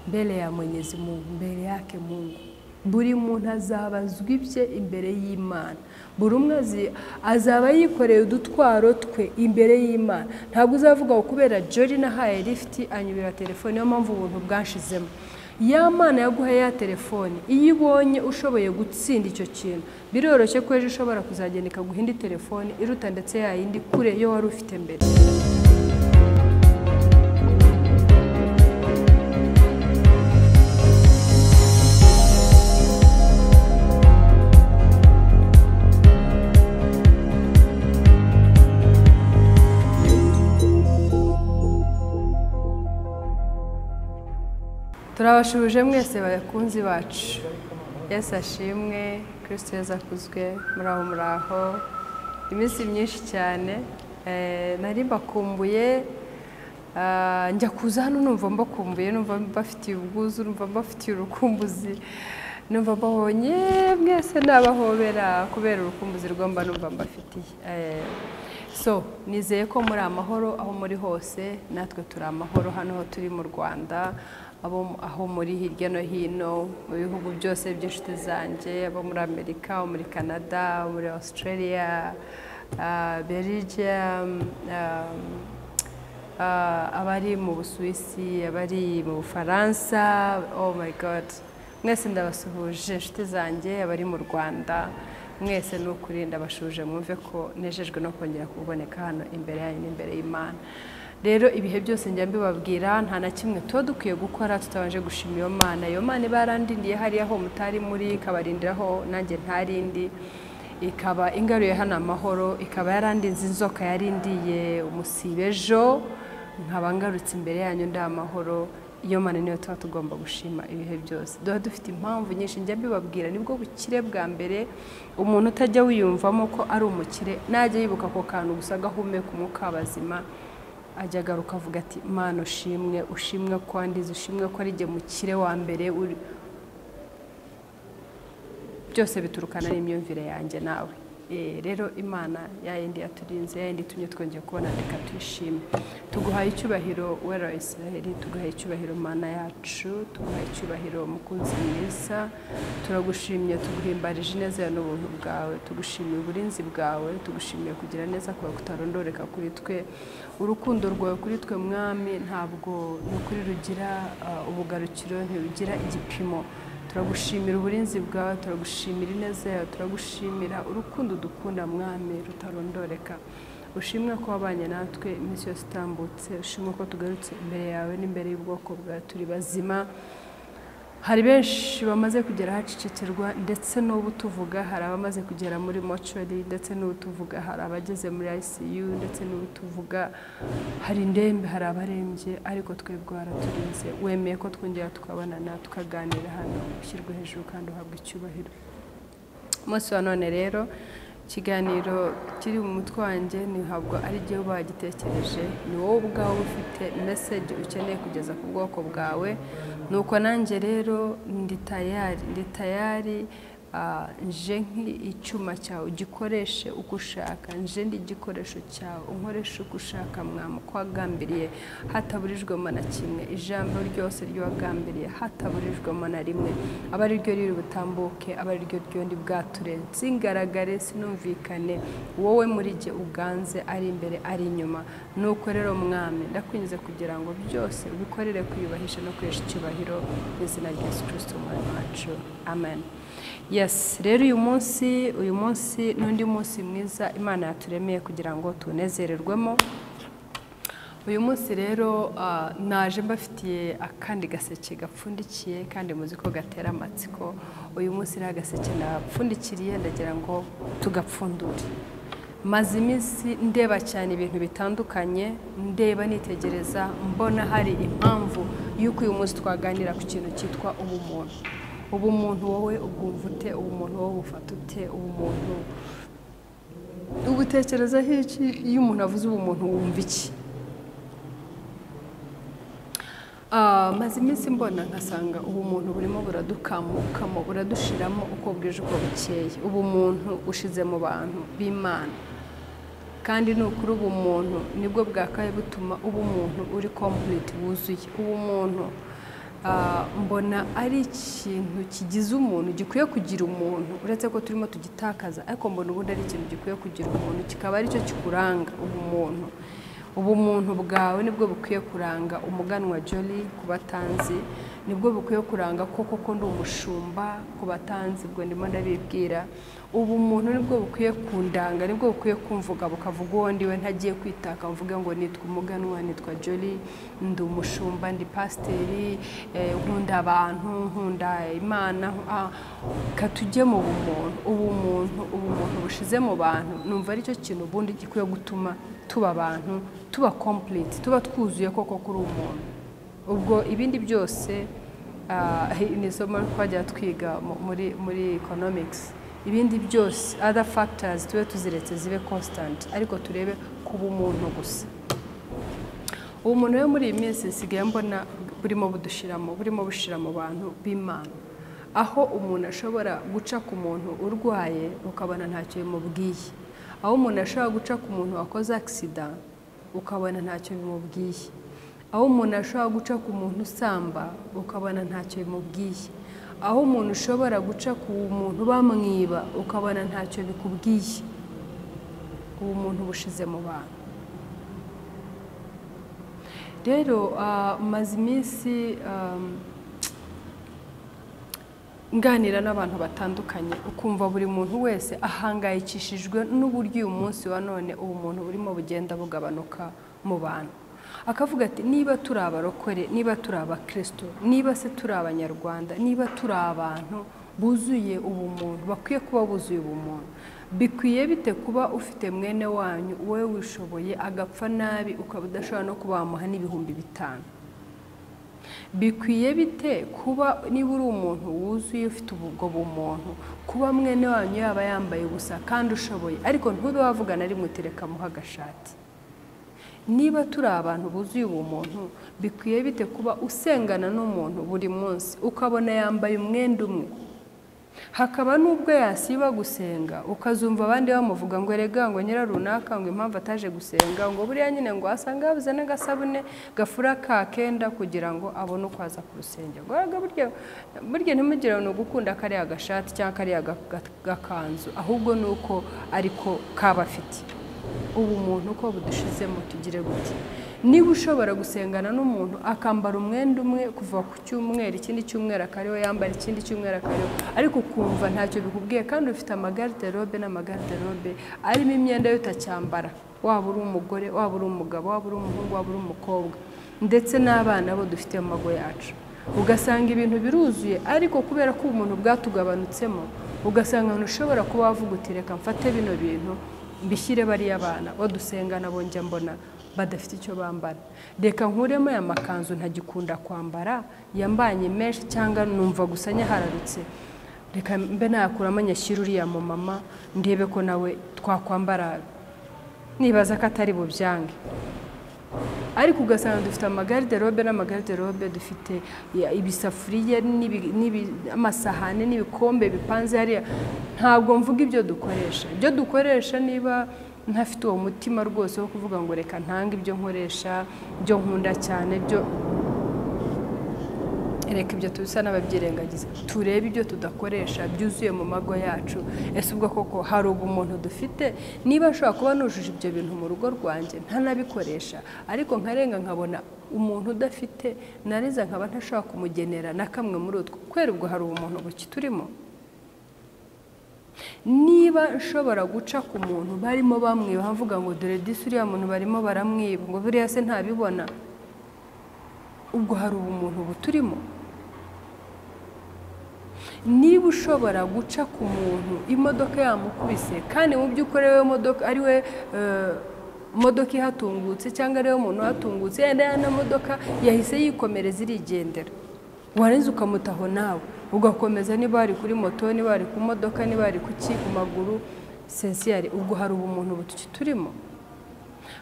Mbele ya Mwenyezi Mungu, mbere yake Mungu. Buri muntu azabazwa ibye imbere y'Imana. Buri umwe azaba yikoreye udutwaro twe imbere y'Imana. Ntabwo uzavuga ngo kubera Jolly nahaye lift anyubira telefone, niyo mpamvu ubuntu bwanshizemo. Ya Mana yaguhaye ya telefone, iyo ibonye ushoboye gutsinda icyo kintu, biroroshye ko ejo ushobora kuzagenda ikaguha indi telefone iruta ndetse ya yindi kure yo wari ufite mbere. Turabashubije mwese bakunzi bacu. Yesu ashimwe, Kristo Yesu akuzwe, muraho muraho. Iminsi myinshi cyane nari mbakumbuye, njya kuza hano numva mbakumbuye, numva mbafitiye ubwuzu, numva mbafitiye urukumbuzi, numva mbabonye mwese nabahobera kubera urukumbuzi rwomba numva mbafitiye. So nizeye ko muri amahoro aho muri hose, natwe turi amahoro hano ho turi mu Rwanda, aho muri hirya no hino mu bihugu byose by'inshuti zanjye, abo muri Amerika, abo muri Canada, abo muri Australia, Belgium, abari mu Busuwisi, abari mu Bufaransa, oh my God, mwese ndabasuhuje inshuti zanjye, abari mu Rwanda mwese n'ukuri ndabashuje, mwumve ko nejejwe no kongera kuboneka hano imbere yanyu n'imbere y'Imana. Rero ibihe byose njya mbibabwira, nta na kimwe tuba dukwiye gukora tutabanje gushima iyo Mana. Iyo Mana ibarandindiye hariya ho mutari muri, ikabarindiraho nanjye ntarindi, ikaba ingaruye hano amahoro, ikaba yarandinze inzoka yarindiye umusibe ejo, nkaba ngarutse imbere yanyu ndi amahoro. Iyo Mana niyo tuba tugomba gushima ibihe byose. Duha dufite impamvu nyinshi njya mbibabwira, nibwo bukire bwa mbere umuntu utajya wiyumvamo ko ari umukire, najya yibuka ako kantu gusa agahumeka umwuka w'abazima, ajya agaruka avuga ati Mana ushimwe, ushimwe ko wandize, ushimwe ko ari jye mukire wa mbere. Byose biturukana n'imyumvire yanjye nawe. Rero Imana yayindi yaturinze, yayindi itumye twongeye kubona, reka tuyishime. Tuguhaye icyubahiro wera wa Israheli, tuguhaye icyubahiro Mana yacu, tuguhaye icyubahiro mukunzi mwiza. Turagushimye, tuguhimbarije ineza yawe n'ubuntu bwawe, tugushimiye uburinzi bwawe, tugushimiye kugira neza kwawe kutarondoreka kuri twe. Urukundo rwawe kuri twe Mwami ntabwo n'ukuri rugira ubugarukiro, ntirugira igipimo. Turagushimira uburinzi bwawe, turagushimira ineza yawe, turagushimira urukundo dukunda Mwami rutarondoreka. Ushimwe ko wabanye natwe iminsi yose itambutse, ushimwe ko tugarutse imbere yawe n'imbere y'ubwoko bwawe turi bazima. Hari benshi bamaze kugera hacecekerwa, ndetse n'ubu tuvuga hari abamaze kugera muri mortuary, ndetse n'ubu tuvuga hari abageze muri ICU, ndetse n'ubu tuvuga hari indembe, hari abarembye, ariko twebwe waraturinze, wemeye ko twongera tukabonana tukaganira hano, ushyirwe hejuru kandi uhabwe icyubahiro. Umunsi wa none rero ikiganiro kiri mu mutwe wanjye ntabwo ari jye bagitekereje, ni wowe ubwawe ufite message ukeneye kugeza ku bwoko bwawe. Nuko nanjye rero ndi tayari, ndi tayari, nje nk'icyuma cyawe ugikoreshe uko ushaka, nje ndi igikoresho cyawe unkoreshe uko ushaka Mwami, uko wagambiriye hataburijwemo na kimwe, ijambo ryose ry'uwagambiriye hataburijwemo na rimwe, aba ari ryo riri butambuke, aba ari ryo ryondi bwature, nsingaragare sinumvikane, wowe muri jye uganze, ari imbere ari inyuma. Nuko rero Mwami ndakwinjiza kugira ngo byose ubikorere kwiyubahisha no kwihesha icyubahiro mu izina rya Yesu Kristo Umwami wacu, amen. Yes, rero uyu munsi n'undi munsi mwiza Imana yaturemeye kugira ngo tunezererwemo. Uyu munsi rero naje mbafitiye akandi gaseke gapfundikiye kandi muzi ko gatera amatsiko. Uyu munsi rero agaseke napfundikiriye ndagira ngo tugapfundure. Maze iminsi ndeba cyane ibintu bitandukanye, ndeba nitegereza, mbona hari impamvu y'uko uyu munsi twaganira ku kintu cyitwa ubumuntu. Ubumuntu wowe ubwumva ute? Ubumuntu wowe ufata ute? Ubumuntu ubutekerezaho iki? Iyo umuntu avuze ubumuntu wumva iki? Maze iminsi mbona nkasanga ubumuntu burimo buradukamukamo, buradushiramo uko bwije uko bukeye. Ubumuntu ushize mu bantu b'Imana, kandi ni ukuri ubumuntu nibwo bwakaye butuma ubumuntu uri complete wuzuye. Ubumuntu Mbona ari ikintu kigize umuntu, gikwiye kugira umuntu, uretse ko turimo tugitakaza, ariko mbona ubundi ari ikintu gikwiye kugira umuntu, kikaba aricyo kikuranga ubumuntu. Ubumuntu bwawe nibwo bukwiye kuranga umuganwa Jolly ku batanzi, nibwo bukwiye kuranga ko koko ndi umushumba ku batanzi, ubwo ndimo ndabibwira. Ubumuntu nibwo bukwiye kundanga, nibwo bukwiye kumvuga, bukavuga uwo ndiwe, ntagiye kwitaka mvuge ngo nitwa umuganwa, nitwa Jolly, ndi umushumba, ndi pasiteri, nkunda abantu, nkunda Imana. Katujye mu bumuntu, ubumuntu, ubumuntu bushize mu bantu, numva aricyo kintu ubundi gikwiye gutuma tuba abantu, tuba complete, tuba twuzuye koko kuri umuntu. Ubwo ibindi byose ni isomo twajya twiga muri economics, ibindi byose other factors tube tuziretse zibe constant, ariko turebe kuba umuntu gusa. Ubumuntu rero muri iyi minsi nsigaye mbona burimo budushiramo, burimo bushira mu bantu b'Imana, aho umuntu ashobora guca ku muntu urwaye ukabona ntacyo bimubwiye, aho umuntu ashobora guca ku muntu wakoze accident ukabona ntacyo bimubwiye, aho umuntu ashobora guca ku muntu usamba ukabona ntacyo bimubwiye, aho umuntu ushobora guca ku muntu bamwiba ukabona ntacyo bikubwiye. Ubumuntu bushize mu bantu. Rero maze iminsi nganira n'abantu batandukanye, ukumva buri muntu wese ahangayikishijwe n'uburyo uyu munsi wa none ubumuntu burimo bugenda bugabanuka mu bantu. Akavuga ati niba turi abarokore, niba turi abakristo, niba se turi abanyarwanda, niba turi abantu buzuye ubumuntu, bakwiye kuba buzuye ubumuntu, bikwiye bite kuba ufite mwene wanyu wowe wishoboye agapfa nabi ukaba udashobora no kuba wamuha n'ibihumbi 5? Bikwiye bite kuba niba uri umuntu wuzuye ufite ubwo bumuntu, kuba mwene wanyu yaba yambaye ubusa kandi ushoboye, ariko ntube wavugana rimwe utereka muha agashati? Niba turi abantu buzuye ubumuntu, bikwiye bite kuba usengana n'umuntu buri munsi ukabona yambaye umwenda umwe, hakaba n'ubwo yasiba gusenga ukazumva abandi bamuvuga ngo erega ngo nyira runaka ngo impamvu ataje gusenga ngo buriya nyine ngo asanga yabuze n'agasabune gafura ka kenda kugira ngo abone uko aza ku rusengero. Burya ntimugire ngo ni ugukunda kariya gashati cyangwa kariya gakanzu, ahubwo ni uko ariko kaba afite. Ubumuntu uko budushizemo tugire gute? Niba ushobora gusengana n'umuntu akambara umwenda umwe kuva ku cyumweru, ikindi cyumweru akariho yambara, ikindi cyumweru akariho, ariko ukumva ntacyo bikubwiye kandi ufite amagarderobe n'amagarderobe arimo imyenda utacyambara, waba uri umugore, waba uri umugabo, waba uri umuhungu, waba uri umukobwa, ndetse n'abana bo dufite mu mago yacu, ugasanga ibintu biruzuye, ariko kubera ko ubumuntu bwatugabanutsemo, ugasanga ntushobora kuba wavuga uti reka mfate bino bintu mbishyire bariya bana bo dusengana bo njya mbona badafite icyo bambara, reka nkuremo aya makanzu ntagikunda kwambara yambanye menshi cyangwa numva gusa nyahararutse, reka mbe nayakuramo nyashyire uriya mu mama ndebe ko nawe twakwambara, nibaza ko atari bubyange. Ariko ugasanga dufite amagarderobe n'amagarderobe, dufite ibisafuriya n'amasahane n'ibikombe bipanze hariya. Ntabwo mvuga ibyo dukoresha, ibyo dukoresha niba ntafite uwo mutima rwose wo kuvuga ngo reka ntange ibyo nkoresha, ibyo nkunda cyane, byo reka ibyo tubisa n'ababyirengagiza, turebe ibyo tudakoresha byuzuye mu mago yacu. Ese ubwo koko hari ubumuntu dufite? Niba nshobora kuba nujuje ibyo bintu mu rugo rwanjye ntanabikoresha, ariko nkarenga nkabona umuntu udafite, nareza nkaba ntashobora kumugenera na kamwe muri utwo, kubera ubwo hari ubumuntu bukiturimo. Niba nshobora guca ku muntu barimo bamwiba mvuga ngo dore disi uriya muntu barimo baramwiba, ngo buriya se ntabibona, ubwo hari ubumuntu buturimo. Niba ushobora guca ku muntu imodoka yamukubise kandi mu by'ukuri we modoka ari we modoka ihatungutse cyangwa ari we muntu uhatungutse, yenda ya modoka yahise yikomereza irigendera, warenze ukamutaho nawe ugakomeza, niba ari kuri moto, niba ari ku modoka, niba ari ku maguru sensiyari, ubwo hari ubumuntu butukiturimo.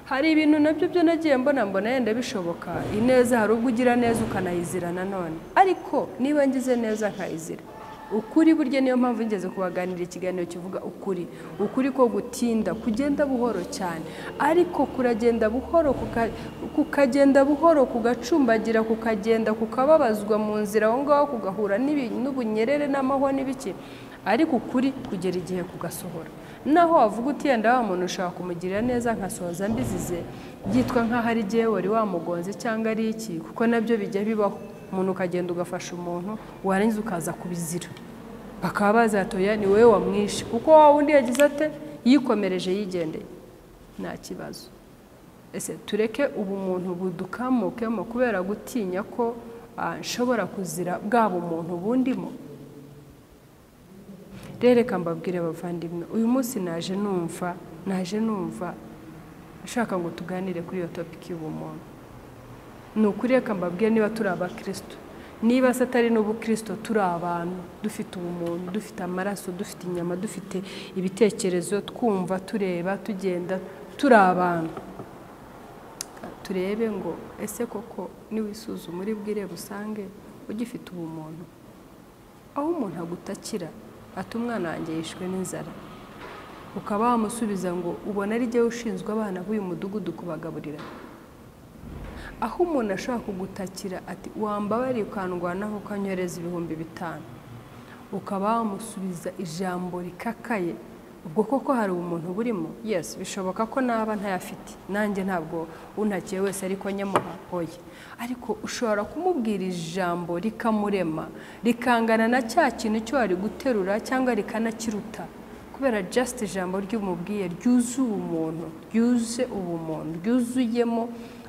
Hari ibintu nabyo byo nagiye mbona yenda bishoboka, ineza hari ubwo ugira neza ukanayizira nanone, ariko niba ngize neza nkayizira, Ukuri burya niyo mpamvu ngeze kubaganira ikiganiro kivuga ukuri. Ukuri ko gutinda, kugenda buhoro cyane, ariko kuragenda buhoro, kukagenda buhoro, kugacumbagira, kukagenda, kukababazwa mu nzira aho ngaho, kugahura n'ubunyerere n'amahwa n'ibiki, ariko ukuri kugera igihe kugasohora. Naho wavuga uti yenda wa muntu ushaka kumugirira neza nkasohoza mbizize, byitwa nk'aho ari jyewe wari wamugonze cyangwa ari iki, kuko nabyo bijya bibaho. Umuntu ukagenda ugafasha umuntu, warangiza ukaza kubizira, bakaba bazatoya ni wowe wamwishe, kuko wa wundi yagize ate, yikomereje yigendeye, nta kibazo. Ese tureke ubumuntu budukamukemo kubera gutinya ko nshobora kuzira bwa bumuntu bundimo? Rero reka mbabwire abavandimwe, uyu munsi naje numva nshaka ngo tuganire kuri iyo topic y'ubumuntu. Ni ukuri reka mbabwire, niba turi abakristo, niba se atari n'ubukristo, turi abantu dufite ubumuntu, dufite amaraso, dufite inyama, dufite ibitekerezo, twumva, tureba, tugenda, turi abantu. Turebe ngo ese koko niwisuzuma uri bwirebe usange ugifite ubumuntu? Aho umuntu agutakira ati umwana wanjye yishwe n'inzara, ukaba wamusubiza ngo ubona ari jyewe ushinzwe abana b'uyu mudugudu kubagaburira. Aho umuntu ashobora kugutakira ati wambabariye ukandwanaho ukanyohereza 5,000, ukaba wamusubiza ijambo rikakaye, ubwo koko hari ubumuntu burimo? Yes, bishoboka ko naba ntayafite, nanjye ntabwo untakiye wese ariko nyamuha, oya. Ariko ushobora kumubwira ijambo rikamurema, rikangana na cya kintu cyo wari guterura cyangwa rikanakiruta, kubera just ijambo ry'umubwiye ryuzuye ubumuntu, ryuzuye ubumuntu, ryuzuyemo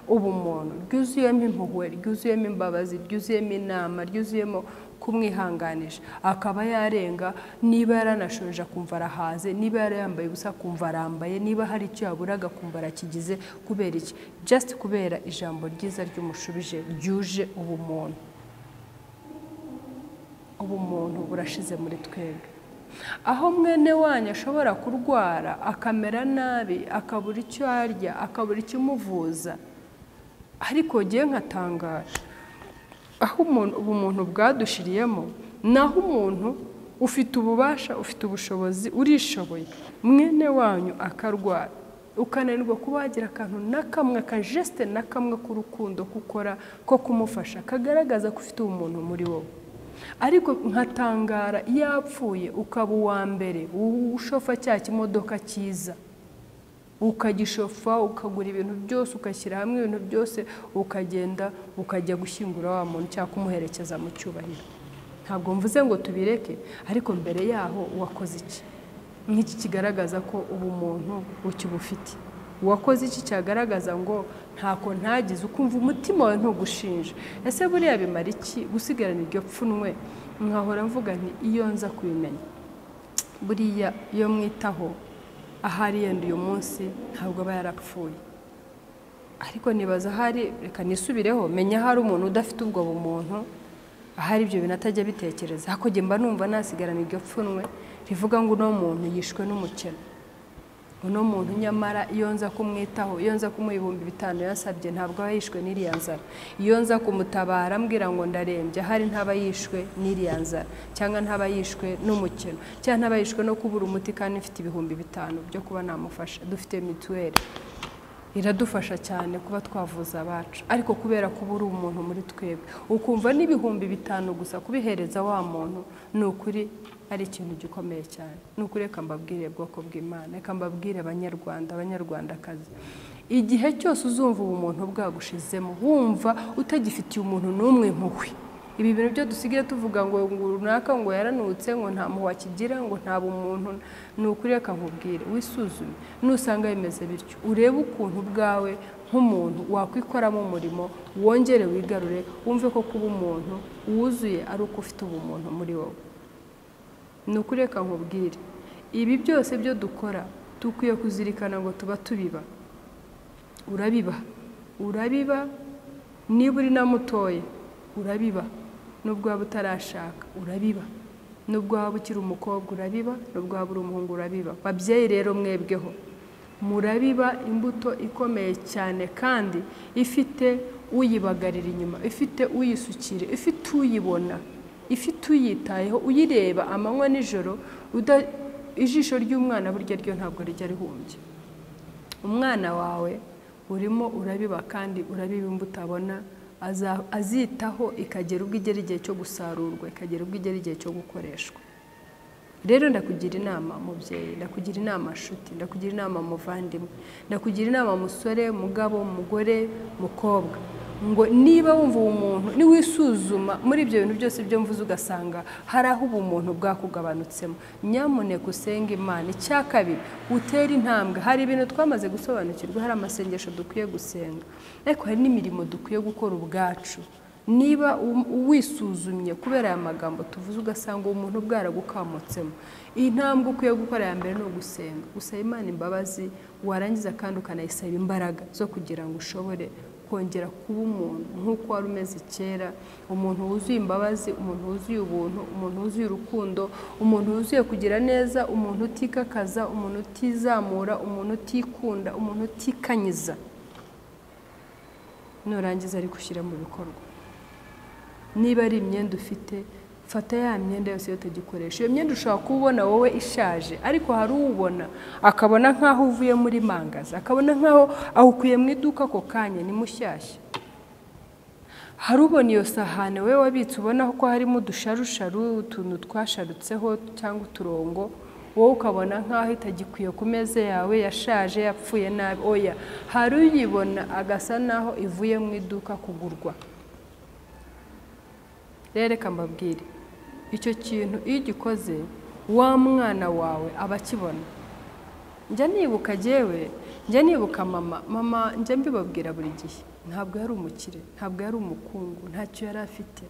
ubumuntu, ryuzuyemo impuhwe, ryuzuyemo imbabazi, ryuzuyemo inama, ryuzuyemo kumwihanganisha, akaba yarenga. Niba yaranashoje akumva arahaze, niba yarayambaye ubusa akumva arambaye, niba hari icyo yaburaga akumva arakigize. Kubera iki? Just kubera ijambo ryiza ry'umushubije ryuje ubumuntu. Ubumuntu burashize muri twebwe. Aho mwene wanyu ashobora kurwara akamera nabi, akabura icyo arya, akabura ikimuvuza, ariko ngiye nkatangara aho ubumuntu bwadushiriyemo. Naho umuntu ufite ububasha, ufite ubushobozi, urishoboye, mwene wanyu akarwara, ukananirwa kuba wagira akantu na kamwe, akajeste na kamwe k'urukundo kukora ko kumufasha, kagaragaza ko ufite ubumuntu muri wowe. Ariko nkatangara iyo apfuye ukaba uwa mbere ushofa cya kimodoka cyiza, ukagishofa, ukagura ibintu byose, ugashyira hamwe ibintu byose, ukagenda ukajya gushyingura wa muntu cyangwa kumuherekeza mu cyubahiro. Ntabwo mvuze ngo tubireke, ariko mbere yaho wakoze iki? Nk'iki kigaragaza ko ubumuntu ukibufite. Wakoze iki cyagaragaza ngo ntako ntagize, ukumva umutima wawe ntugushinja? Ese buriya bimara iki gusigarana iryo pfunwe? Nkahora mvuga nti iyo nza kubimenya, buriya iyo mwitaho ahari yenda uyu munsi ntabwo aba yarapfuye. Ariko nibaza ahari, reka nisubireho, menya ahari umuntu udafite ubwo bumuntu, ahari ibyo bintu atajya bitekereza. Ariko njye mba numva nasigarana iryo pfunwe rivuga ngo uno muntu yishwe n'umukene, uno muntu nyamara iyo nza kumwitaho, iyo nza kumuha 5,000 yasabye ntabwo aba yishwe n'iriya nzara. Iyo nza kumutabara ambwira ngo ndarembye, ahari ntaba yishwe n'iriya nzara, cyangwa ntaba yishwe n'umukeno, cyangwa ntaba yishwe no kubura umuti kandi mfite 5,000 byo kuba namufasha. Dufite mituweli iradufasha cyane kuba twavuza abacu, ariko kubera kuba uri umuntu muri twebwe, ukumva n'5,000 gusa kubihereza wa muntu, ni ukuri ari ikintu gikomeye cyane. Ni ukuri reka mbabwire bwoko bw'Imana, reka mbabwire abanyarwanda, abanyarwandakazi, igihe cyose uzumva ubumuntu bwagushizemo, wumva utagifitiye umuntu n'umwe impuhwe, Ibi bintu byo dusigaye tuvuga ngo runaka ngo yaranutse ngo nta muhwa kigira ngo nta bumuntu, ni ukuri reka nkubwire wisuzume, nusanga bimeze bityo urebe ukuntu bwawe nk'umuntu wakwikoramo umurimo, wongere wigarure, wumve ko kuba umuntu wuzuye ari uko ufite ubumuntu muri wowe. Ni ukuri reka nkubwire, ibi byose byo dukora dukwiye kuzirikana ngo tuba tubiba. Urabiba, urabiba niba uri na mutoya urabiba, nubwo waba utarashaka urabiba, nubwo waba ukiri umukobwa urabiba, nubwo waba uri umuhungu urabiba. Babyeyi rero mwebweho murabiba imbuto ikomeye cyane kandi ifite uyibagarira inyuma, ifite uyisukira, ifite uyibona. ifite uyitayeho, uyireba amanywa n'ijoro. Ijisho ry'umwana burya ryo ntabwo rijya rihumbya. Umwana wawe urimo urabiba kandi urabiba imbuto abona, azitaho ikagera ubwo igera igihe cyo gusarurwa, ikagera ubwo igera igihe cyo gukoreshwa. Rero ndakugira inama mubyeyi, ndakugira inama nshuti, ndakugira inama muvandimwe, ndakugira inama musore, mugabo, mugore, mukobwa, ngo niba wumva ubumuntu, niwisuzuma muri ibyo bintu byose byo mvuze ugasanga hari aho ubumuntu bwakugabanutsemo, nyamuneka usenge Imana. Icya kabiri, utere intambwe. Hari ibintu twamaze gusobanukirwa, hari amasengesho dukwiye gusenga, ariko hari n'imirimo dukwiye gukora ubwacu. Niba wisuzumye kubera aya magambo tuvuze ugasanga umuntu bwaragukamutsemo, iyi ntambwe ukwiye gukora ya mbere ni ugusenga, gusaba Imana imbabazi, warangiza kandi ukanayisaba imbaraga zo kugira ngo ushobore kongera kuba umuntu nk'uko wari umeze kera, umuntu wuzuye imbabazi, umuntu wuzuye ubuntu, umuntu wuzuye urukundo, umuntu wuzuye kugira neza, umuntu utikakaza, umuntu utizamura, umuntu utikunda, umuntu utikanyiza. Nurangiza ariko ushyira mu bikorwa. Niba ari imyenda ufite, fata ya myenda yose utagikoresha. Iyo myenda ushobora kubona wowe ishaje, ariko hari uwubona akabona nk'aho uvuye muri mangaza, akabona nk'aho awukuye mu iduka ako kanya ni mushyashya. Hari ubona iyo sahane wowe wabitse ubona ko harimo udusharusharu, utuntu twasharutseho cyangwa uturongo, wowe ukabona nk'aho itagikwiye ku meza yawe, yashaje, yapfuye nabi. Oya, hari uyibona agasa naho ivuye mu iduka kugurwa. Rero reka mbabwire, icyo kintu iyo ugikoze wa mwana wawe aba akibona. Njya nibuka jyewe, njya nibuka mama, njya mbibabwira buri gihe, ntabwo yari umukire, ntabwo yari umukungu, ntacyo yari afite,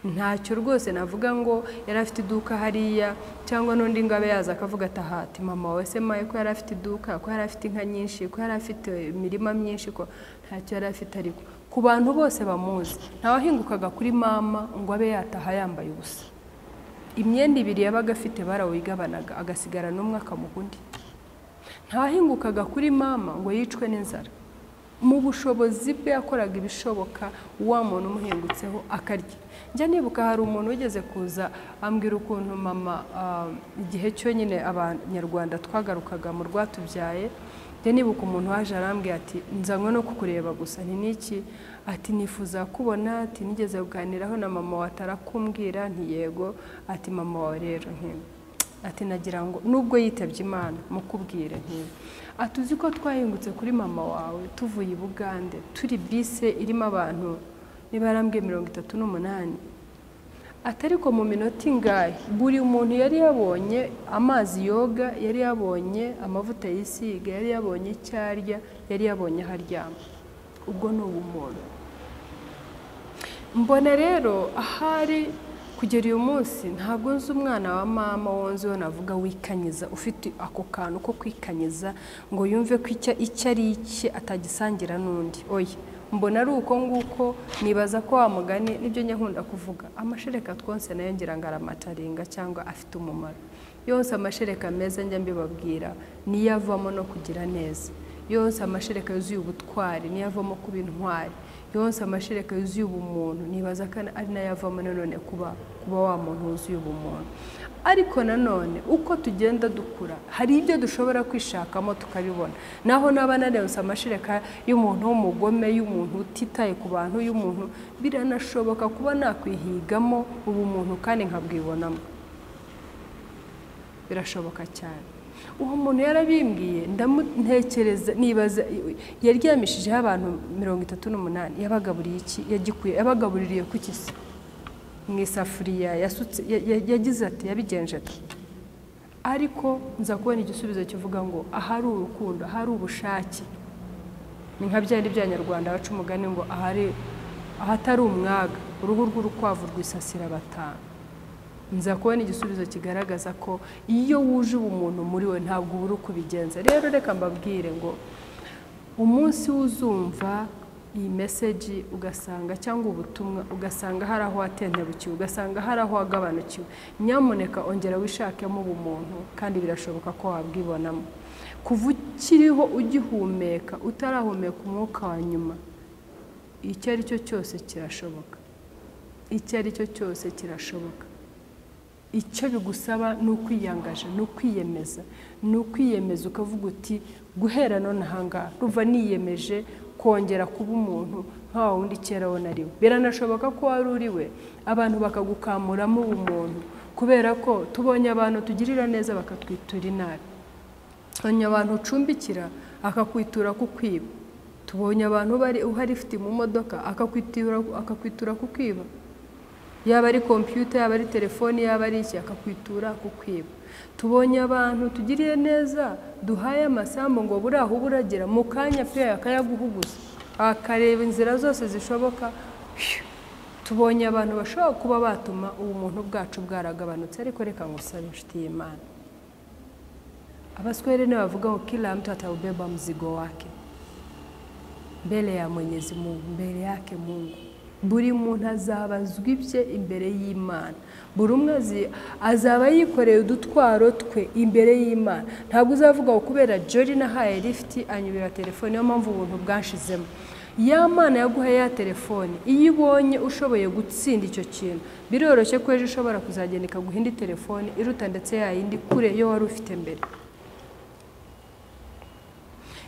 ntacyo rwose navuga ngo yari afite iduka hariya, cyangwa n'undi ngo abe yaza akavuga ati aha, ati mama wawe se maye ko yari afite iduka, ko yari afite inka nyinshi, ko yari afite imirima myinshi, ko ntacyo yari afite. Ariko ku bantu bose bamuzi, ntawahingukaga kuri mama ngo abe yataha yambaye ubusa. Imyenda ibiri yabaga afite barawigabanaga, agasigara n'umwe akamuha undi. Ntawahingukaga kuri mama ngo yicwe n'inzara. Mu bushobozi bwe yakoraga ibishoboka, wa muntu umuhingutseho akarya. Njya nibuka hari umuntu wigeze kuza ambwira ukuntu mama, igihe cyo nyine Abanyarwanda twagarukaga mu rwatubyaye, njya nibuka umuntu waje arambwira ati nzanywe no kukureba gusa. Nti niki? Ati nifuza kubona, ati nigeze kuganiraho na mama wawe atarakumbwira. Nti yego. Ati mama wawe rero nti ati nagira ngo nubwo yitabye Imana mukubwire. Nti ati uzi ko twahingutse kuri mama wawe tuvuye i Bugande, turi bise irimo abantu niba yarambwiye 38, ati ariko mu minota ingahe buri muntu yari yabonye amazi yoga, yari yabonye amavuta yisiga, yari yabonye icyo arya, yari yabonye aho aryama. Ubwo ni ubumuntu. Mbona rero ahari kugera uyu munsi ntabwo nzi umwana wa mama wonzeho navuga wikanyiza, ufite ako kantu ko kwikanyiza ngo yumve ko icyo ari icye atagisangira n'undi. Oya, mbona ari uko nguko. Nibaza ko wa mugani nibyo nkunda kuvuga, amashereka twonse nayo ngira ngo aramataringa cyangwa afite umumaro. Yose amashereka meza njya mbibabwira niyo avamo no kugira neza, yose amashereka yuzuye ubutwari niyo avamo kuba intwari, yose amashereka yuzuye ubumuntu nibaza ko ari nayo avamo nanone kuba wa muntu wuzuye ubumuntu. Ariko nanone uko tugenda dukura hari ibyo dushobora kwishakamo tukabibona. Naho naba narenze amashereka y'umuntu w'umugome, y'umuntu utitaye ku bantu, y'umuntu, biranashoboka kuba nakwihigamo ubumuntu kandi nkabwibonamo. Birashoboka cyane. Uwo muntu yarabimbwiye, ndamutekereza, nibaza yaryamishijeho abantu 38, yabagaburiye iki? Yagikuye, yabagabuririye ku kisi mu isafuriya yasutse, yagize ati yabigenje ati. Ariko nza kubona igisubizo kivuga ngo ahari urukundo, ahari ubushake. Ni nka byari by'Abanyarwanda baca umugani ngo ahari ahatari umwaga uruhu rw'urukwavu rwisasira batanu. Nza kubona igisubizo kigaragaza ko iyo wuje ubumuntu muri we ntabwo ubura uko ubigenza. Rero reka mbabwire ngo umunsi uzumva iyi message ugasanga cyangwa ubutumwa ugasanga hari aho watentebukiwe, ugasanga hari aho wagabanukiwe, nyamuneka ongera wishakemo ubumuntu kandi birashoboka ko wabwibonamo. Kuva ukiriho ugihumeka, utarahumeka umwuka wa nyuma, icyo ari cyo cyose kirashoboka. Icyo ari cyo cyose kirashoboka. Icyo bigusaba ni ukwiyangaje, ni ukwiyemeza, ni ukwiyemeza ukavuga uti guhera none ahangaha ruva niyemeje kongera kuba umuntu nka wa wundi kera wo nariwe. Biranashoboka ko wari uriwe abantu bakagukamuramo ubumuntu, kubera ko tubonye abantu tugirira neza bakatwitura inabi, tubonye abantu ucumbikira akakwitura kukwiba, tubonye abantu bari uhari ifite mu modoka akakwitura kukwiba, yaba ari kompiyuta, yaba ari telefoni, yaba ari iki, akakwitura kukwiba. Tubonye abantu tugiriye neza duhaye amasambu ngo buraho buragira mu kanya pe akayaguhuguza, akareba inzira zose zishoboka. Tubonye abantu bashobora kuba batuma ubumuntu bwacu bwaragabanutse. Ariko reka ngusabe inshuti y'Imana, Abaswahili ni bavuga ngo kila mtu ataubeba mzigo wake mbele ya Mwenyezi Mungu, mbele yake Mungu. Buri muntu azabazwa ibye imbere y'Imana, buri umwe azaba yikoreye udutwaro twe imbere y'Imana. Ntabwo uzavuga ngo kubera Jolly nahaye lift anyubira telefone, niyo mpamvu ubuntu bwanshizemo. Ya Mana yaguhaye ya telefone, iyo ibonye ushoboye gutsinda icyo kintu, biroroshye ko ejo ushobora kuzagenda ikaguha indi telefone iruta ndetse ya yindi kure yo wari ufite mbere.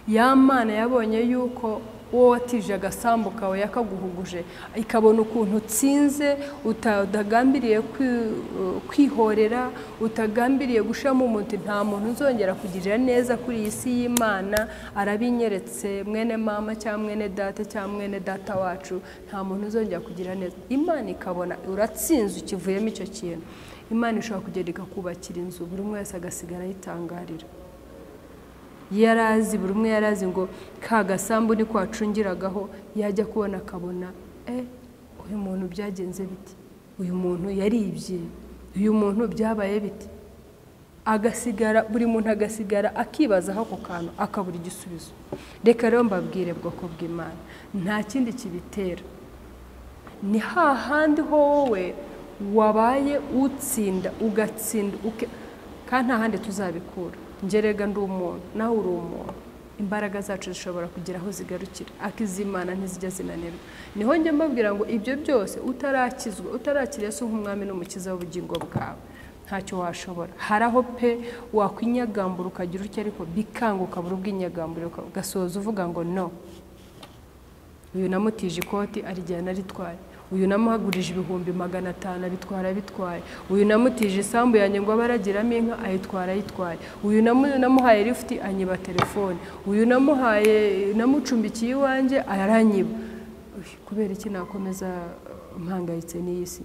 Ya Mana yabonye yuko uwo watije agasambu kawe yakaguhuguje, ikabona ukuntu utsinze, utagambiriye kwihorera, utagambiriye gushiramo umuntu, nta muntu uzongera kugirira neza kuri iyi si y'Imana, arabinyeretse mwene mama cyangwa mwene data cyangwa mwene data wacu, nta muntu uzongera kugira neza. Imana ikabona uratsinze ukivuyemo icyo kintu, Imana ishobora kugenda ikakubakira inzu, buri umwe wese agasigara yitangarira. Yarazi, buri umwe yarazi ngo ka gasambu ni kwacungiragaho, yajya kubona akabona uyu muntu byagenze biti, uyu muntu yaribye, uyu muntu byabaye biti, agasigara buri muntu agasigara akibazaho ako kantu akabura igisubizo. Reka rero mbabwire bwoko bw'Imana, nta kindi kibitera, ni hahandi ho wowe wabaye utsinda ugatsinda, kandi nta handi tuzabikura. Ngerega ndi umuntu nawe uri umuntu, imbaraga zacu zishobora kugira aho zigarukira, akizimana ntizijya zinanirwa. Niho njya mbabwira ngo ibyo byose utarakizwa, utarakira Yesu nk'umwami n'umukiza w'ubugingo bwawe, ntacyo washobora. Hari aho pe wakwinyagambura ukagira utya, ariko bikanga ukabura ubwinyagambura, ugasoza uvuga ngo no, uyu namutije ikoti arijyana aritwaye, uyu namuhagurije 500,000 abitwara abitwaye, uyu namutije isambu yanjye ngo abaragiramo inka ayitwara ayitwaye, uyu namuhaye lift anyiba telefone, uyu namuhaye namucumbikiye iwanjye aranyiba. Kubera iki nakomeza mpangayitse n'iyi si?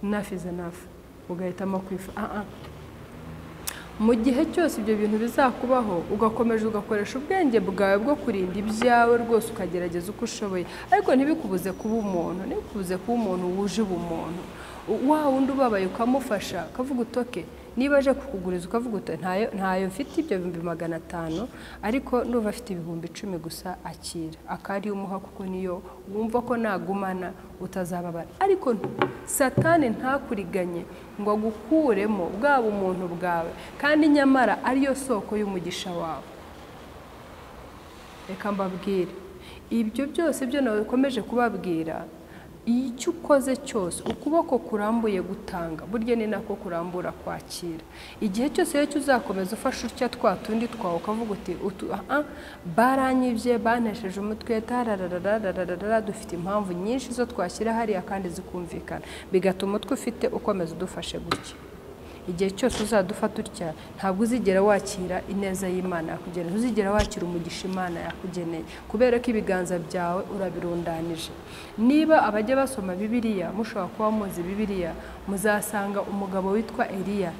Enough is enough, ugahitamo kwifa. Mu gihe cyose ibyo bintu bizakubaho, ugakomeza ugakoresha ubwenge bwawe bwo kurinda ibyawe rwose, ukagerageza uko ushoboye, ariko ntibikubuze kuba umuntu, ntibikubuze kuba umuntu wuje ubumuntu. Wa wundi ubabaye ukamufasha, ukavuga utoke niba aje kukuguriza ukavuga uti ntayo mfite ibyo 500,000, ariko ndumva afite 10,000 gusa, akira akari umuha, kuko niyo wumva ko nagumana utazababara. Ariko Satani ntakuriganye ngo agukuremo bwa bumuntu bwawe, kandi nyamara ariyo soko y'umugisha wawe. Reka mbabwire ibyo byose byo nakomeje kubabwira, icyo ukoze cyose ukuboko kurambuye gutanga, burya ni nako kurambura kwakira. Igihe cyose rero uzakomeza ufashe utya twa tundi twawe ukavuga uti baranyibye, bantesheje umutwe, tararararararara, dufite impamvu nyinshi zo twashyira hariya kandi zikumvikana, bigatuma umutwe ufite ukomeza udufashe gutya. Igihe cyose uzadufata utya, ntabwo uzigera wakira ineza y'Imana yakugeneye, ntuzigera wakira umugisha Imana yakugeneye, kubera ko ibiganza byawe urabirundanije. Niba abajya basoma Bibiliya, mushobora kuba muzi Bibiliya, muzasanga umugabo witwa Eliya.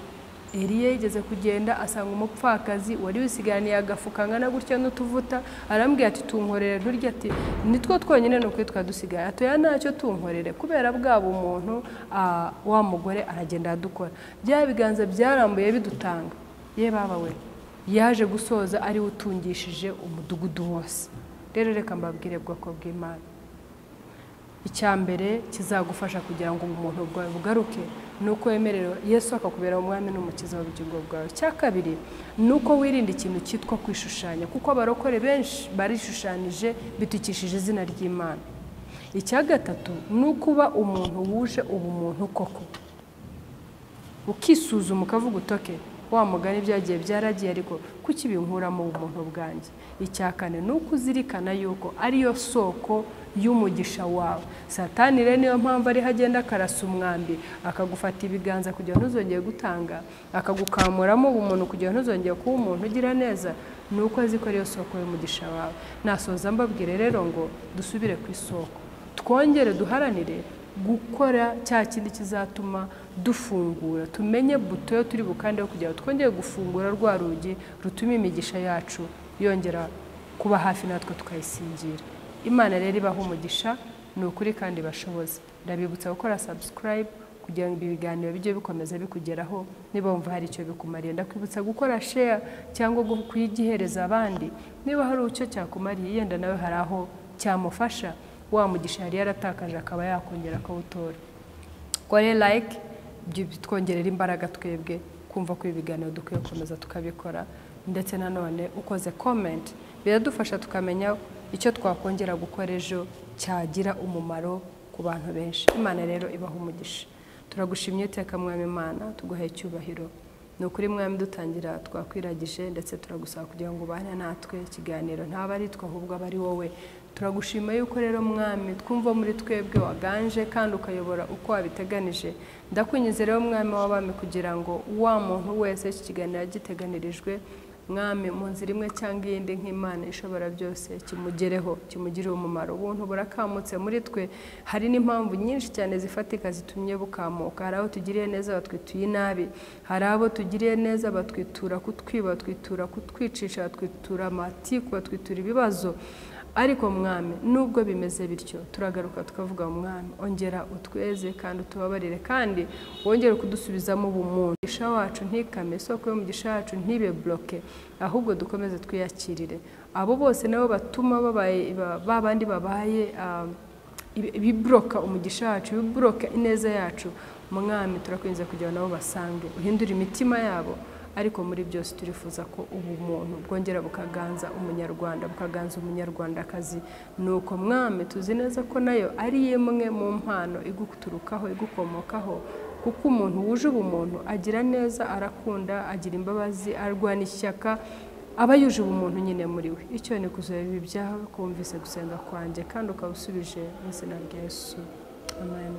Eliya yigeze kugenda asanga umupfakazi wari wisigaraniye agafuka angana gutya n'utuvuta, arambwira ati tunkorere nturya, ati nitwo twonyine nuko twadusigaye, atoya ntacyo tunkorere. Kubera bwa bumuntu wa mugore aragenda adukora, bya biganza byarambuye bidutanga, ye baba we yaje gusoza ari utungishije umudugudu wose. Rero reka mbabwire bwoko bw'Imana, icya mbere kizagufasha kugira ngo ubumuntu bwawe bugaruke nuko wemerera Yesu akakubera umwami n'umukiza w'ubugingo bwawe. Icya kabiri nuko wirinda ikintu cyitwa kwishushanya, kuko abarokore benshi barishushanije bitukishije izina ry'Imana. Icya gatatu ni ukuba umuntu wuje ubumuntu koko, ukisuzuma ukavuga utoke wa mugani byagiye byaragiye, ariko kuki binkuramo ubumuntu bwanjye. Icya kane ni uko uzirikana yuko ariyo soko y'umugisha wawe. Satani rero niyo mpamvu ariho agenda akarasa umwambi, akagufata ibiganza kugira ngo ntuzongere gutanga, akagukamuramo ubumuntu kugira ngo ntuzongere kuba umuntu ugira neza, ni uko azi ko ariyo soko y'umugisha wawe. Nasoza mbabwire rero ngo dusubire ku isoko, twongere duharanire gukora cya kindi kizatuma dufungura, tumenye buto yo turi bukandeho kugira ngo twongere gufungura rwa rugi rutuma imigisha yacu yongera kuba hafi natwe tukayisingira. Imana rero ibaha umugisha, ni ukuri kandi bashoboze. Ndabibutsa gukora subscribe kugira ngo ibi biganiro bijye bikomeza bikugeraho, niba wumva hari icyo bikumariye. Ndakwibutsa gukora share cyangwa kuyigihereza abandi, niba hari icyo cyakumariye, yenda nawe hari aho cyamufasha, wa mugisha yari yaratakaje akaba yakongera akawutora. Kore like, bitwongerera imbaraga twebwe kumva ko ibi biganiro dukwiye gukomeza tukabikora, ndetse nanone ukoze comment biradufasha tukamenya icyo twakongera gukora ejo cyagira umumaro ku bantu benshi. Imana rero ibaha umugisha. Turagushimye iteka Mwami Imana, tuguhaye icyubahiro. Ni ukuri Mwami dutangira twakwiragije, ndetse turagusaba kugira ngo ubane natwe ikiganiro ntaba ari twe ahubwo aba ari wowe. Turagushima yuko rero Mwami twumva muri twebwe waganje kandi ukayobora uko wabiteganije. Ndakwinginze rero Mwami w'abami kugira ngo wa muntu wese iki kiganiro giteganirijwe, Mwami mu nzira imwe cyangwa iyindi nk'Imana ishobora byose kimugereho, kimugirire umumaro. Ubuntu burakamutse muri twe, hari n'impamvu nyinshi cyane zifatika zitumye bukamuka. Hari abo tugiriye neza batwituye inabi, hari abo tugiriye neza batwitura kutwiba, batwitura kutwicisha, batwitura amatiku, batwitura ibibazo. Ariko Mwami nubwo bimeze bityo, turagaruka tukavuga Mwami ongera utweze kandi utubabarire, kandi wongere kudusubizamo ubumuntu. Umugisha wacu ntikame, isoko y'umugisha wacu ntibe bloke, ahubwo dukomeze twiyakirire. Abo bose nabo batuma babaye babandi babaye ibibroka umugisha wacu, ibibroka ineza yacu, Mwami turakwinze kugira nabo basange, uhindure imitima yabo. Ariko muri byose turifuza ko ubumuntu bwongera bukaganza umunyarwanda, bukaganza umunyarwandakazi. Nuko Mwami tuzi neza ko nayo ari imwe mu mpano iguturukaho, igukomokaho, kuko umuntu wuje ubumuntu agira neza, arakunda, agira imbabazi, arwana ishyaka, aba yuje ubumuntu nyine muri we. Icyo ni kuzaba ibi byawe, kumvise gusenga kwanjye kandi ukabusubije mu izina rya Yesu. Amen.